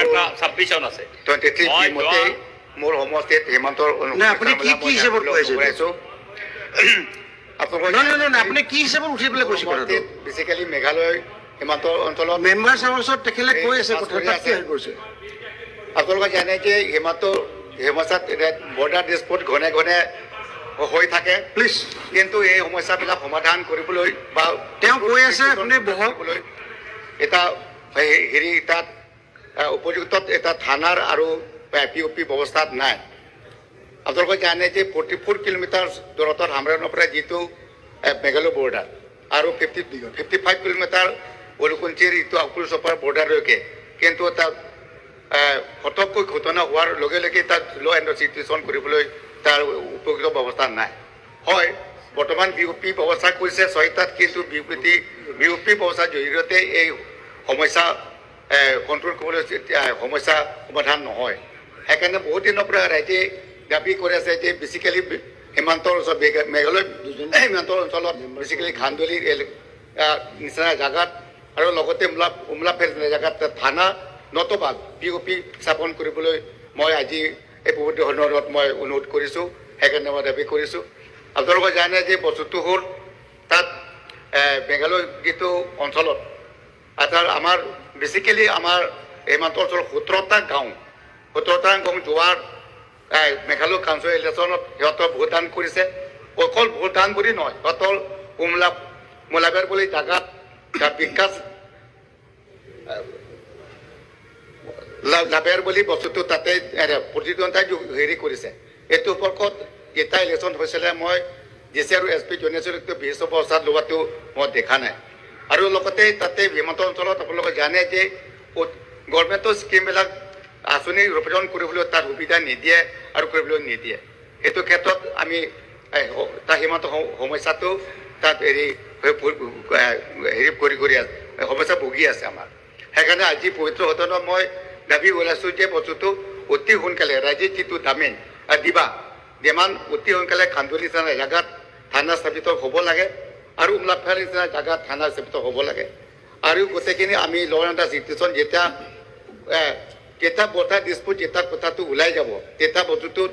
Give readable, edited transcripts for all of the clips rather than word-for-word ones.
এটা ছাবমিশ্যন আছে। 23 মতে মোৰ সমষ্টিত সীমান্তৰ আপুনি কি কি হিচাপত কৈ আছে? নহয়, আপুনি কি হিচাপত উঠি পেলাই কৈছে কথাটো? বেচিকেলি মেঘালয় সীমান্ত অঞ্চলত মেম্বাৰ চাৰ্ভিচত তেখেতে কৈ আছে কথা, তাত কি কৰিছে? আপোনালোকে জানে যে সীমান্ত সমস্যাত বৰ্ডাৰ ডিছপুট ঘনে ঘনে হৈ থাকে। প্লিজ, কিন্তু এই সমস্যাবিলাক সমাধান কৰিবলৈ বা তেওঁ কৈ আছে আপুনি বহক এটা হেৰি তাত উপযুক্ত এটা থানাৰ আৰু পি অ' পি ব্যৱস্থাত নাই। আপোনালোকে জানে যে 44 কিলোমিটাৰ দূৰত্বত হামৰেনৰ পৰা যিটো মেঘালয় বৰ্ডাৰ আৰু 55 কিলোমিটাৰ অলুকুঞ্চিৰ যিটো আকুলচপাৰ বৰ্ডাৰলৈকে, কিন্তু তাত ফটককৈ ঘটনা হোৱাৰ লগে লগে তাত ল' এণ্ড চিটুৱেশ্যন কৰিবলৈ তাৰ উপযুক্ত ব্যৱস্থা নাই। হয়, বৰ্তমান বি অ' পি ব্যৱস্থা কৰিছে 6টাত, কিন্তু বি অ' পি ব্যৱস্থাৰ জৰিয়তে এই সমস্যা কণ্ট্ৰল কৰিবলৈ সমস্যা সমাধান নহয়। সেইকাৰণে বহুত দিনৰ পৰা ৰাইজে দাবী কৰি আছে যে বেচিকেলি সীমান্তৰ ওচৰত মেঘালয় সীমান্তৰ অঞ্চলত বেচিকেলি খান্দুলি নিচিনা জেগাত আৰু লগতে উমলাফেৰ জেগাত থানা নতুবা পি অ' পি স্থাপন কৰিবলৈ মই আজি এই পবিত্ৰ সদনত মই অনুৰোধ কৰিছোঁ। সেইকাৰণে মই দাবী কৰিছোঁ। আপোনালোকে জানে যে বস্তুটো হ'ল তাত মেঘালয় যিটো অঞ্চলত অৰ্থাৎ আমাৰ বেচিকেলি আমাৰ সীমান্ত অঞ্চলত 17টা গাঁও, 17টা গাঁও যোৱাৰ মেঘালয় কাউন্সিল ইলেকশ্যনত সিহঁতৰ ভোটদান কৰিছে। অকল ভোটদান বুলি নহয়, সিহঁতৰ উমলাবেৰ বুলি জেগাত বিকাশ লাভেৰ বুলি বস্তুটো তাতে প্ৰতিদ্বন্দ্বিতা হেৰি কৰিছে। এইটো ওপৰত যেতিয়া ইলেকশ্যন হৈছিলে মই ডি চি আৰু এছ পি জনাইছিলোঁ, কিন্তু বিশেষ অৱস্থাত লোৱাটো মই দেখা নাই। আৰু লগতে তাতে সীমান্ত অঞ্চলত আপোনালোকে জানে যে গভৰ্ণমেণ্টৰ স্কীমবিলাক আঁচনি ৰূপায়ণ কৰিবলৈ তাত সুবিধা নিদিয়ে আৰু কৰিবলৈ নিদিয়ে। সেইটো ক্ষেত্ৰত আমি তাৰ সীমান্ত সমস্যাটো তাত হেৰি হেৰি কৰি কৰি আছে, সমস্যা ভুগি আছে আমাৰ। সেইকাৰণে আজি পবিত্ৰ সদনত মই দাবী ওলাইছোঁ যে বস্তুটো অতি সোনকালে ৰাইজে যিটো দামে দিবা ডিমাণ্ড অতি সোনকালে খান্দুলি নিচিনা জেগাত থানা স্থাপিত হ'ব লাগে আৰু উমলাফাৰ নিচিনা জেগাত থানা স্থাপিত হ'ব লাগে। আৰু গোটেইখিনি আমি ল এণ্ড চিটুৱেশ্যন যেতিয়া যেতিয়া বৰ্ডাৰ ডিছপুট যেতিয়া কথাটো ওলাই যাব তেতিয়া বস্তুটোত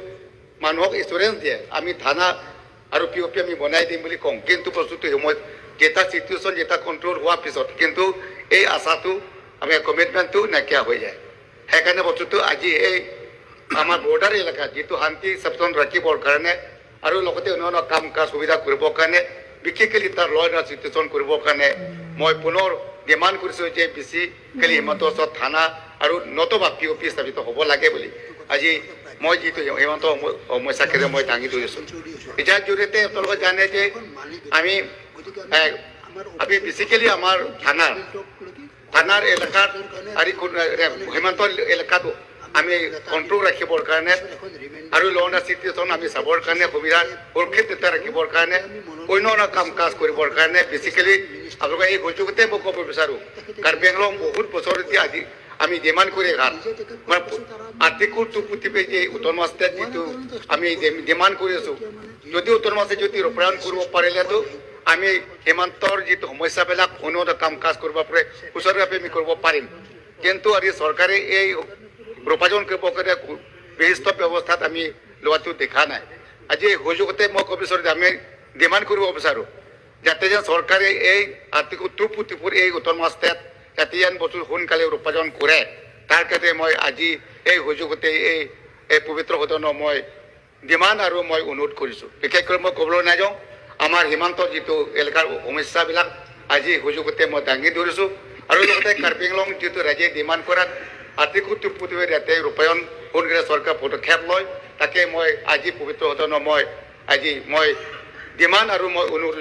মানুহক ইঞ্চুৰেঞ্চ দিয়ে, আমি থানা আৰু পি অ' পি আমি বনাই দিম বুলি কওঁ, কিন্তু বস্তুটো সময়ত যেতিয়া চিটুৱেশ্যন যেতিয়া কণ্ট্ৰল হোৱাৰ পিছত কিন্তু এই আশাটো আমি কমিটমেণ্টটো নাইকিয়া হৈ যায়। সেইকাৰণে বস্তুটো আজি এই আমাৰ বৰ্ডাৰ এলেকাত যিটো শান্তি স্থাপন ৰাখিবৰ কাৰণে আৰু লগতে অন্যান্য কাম কাজ সুবিধা কৰিবৰ কাৰণে বিশেষকৈ তাৰ ল এণ্ড চিটুৱেশ্যন কৰিবৰ কাৰণে মই পুনৰ ডিমাণ্ড কৰিছোঁ যে বেচিকেলি সীমান্ত ওচৰত থানা আৰু নতুবা পি অ' পি স্থাপিত হ'ব লাগে বুলি আজি মই যিটো সীমান্ত সমস্যাখিনি মই দাঙি ধৰিছোঁ। ইয়াৰ জৰিয়তে আপোনালোকে জানে যে আমি আমি বেচিকেলি আমাৰ থানাৰ এলেকাত আৰু সীমান্ত এলেকাত আমি কণ্ট্ৰল ৰাখিবৰ কাৰণে আৰু ল এণ্ড চিটুৱেশ্যন আমি চাবৰ কাৰণে সুবিধা সুৰক্ষিত ৰাখিবৰ কাৰণে অন্য অন্য কাম কাজ কৰিবৰ কাৰণে বেচিকেলি আপোনালোকে এই সুযোগতে মই ক'ব বিচাৰোঁ, কাৰ্বি আংলং বহুত বছৰ এতিয়া আজি আমি ডিমাণ্ড কৰি অহা আৰ্টিকল 245 যে অট'নমাছ ষ্টেট যিটো আমি ডিমাণ্ড কৰি আছোঁ, যদি অট'নমাছ যদি ৰূপায়ণ কৰিব পাৰিলেতো আমি সীমান্তৰ যিটো সমস্যাবিলাক অন্য কাম কাজ কৰিব পাৰে সুচাৰুৰূপে আমি কৰিব পাৰিম। কিন্তু আজি চৰকাৰে এই ৰূপায়ণ কৰিব কাৰণে বিশিষ্ট ব্যৱস্থাত আমি লোৱাটো দেখা নাই। আজি এই সুযোগতে মই ক'ব বিচাৰোঁ যে আমি ডিমাণ্ড কৰিব বিচাৰোঁ যাতে যেন চৰকাৰে এই আৰ্টিকল 244 এই অট'নমাছ ষ্টেট যাতে যেন বস্তু সোনকালে ৰূপায়ণ কৰে, তাৰ কাৰণে মই আজি এই সুযোগতে এই পবিত্ৰ সদনত মই ডিমাণ্ড আৰু মই অনুৰোধ কৰিছোঁ। বিশেষকৈ মই ক'বলৈ নাযাওঁ, আমাৰ সীমান্ত যিটো এলেকাৰ সমস্যাবিলাক আজি সুযোগতে মই দাঙি ধৰিছোঁ। আৰু লগতে কাৰ্বি আংলং যিটো ৰাইজে ডিমাণ্ড কৰাত আৰ্টিকল 245 যাতে ৰূপায়ণ সোনকালে চৰকাৰে পদক্ষেপ লয়, তাকে মই আজি পবিত্ৰ সদনত মই আজি মই ডিমাণ্ড আৰু মই অনুৰোধ